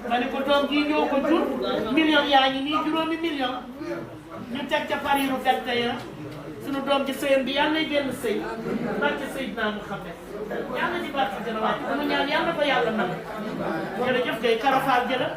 ma ne ko doom ji ñoo ko jur million yaa ngi nii juróomi million ñu teg ca pariru 21 sunu doom ji sëyam bi yàlla nay génn sëy barke Seydina Muhammad yàlla di barke jëla waaye dama ñaan yàlla ko yàlla nag jërëjëf kay Karafaal jëla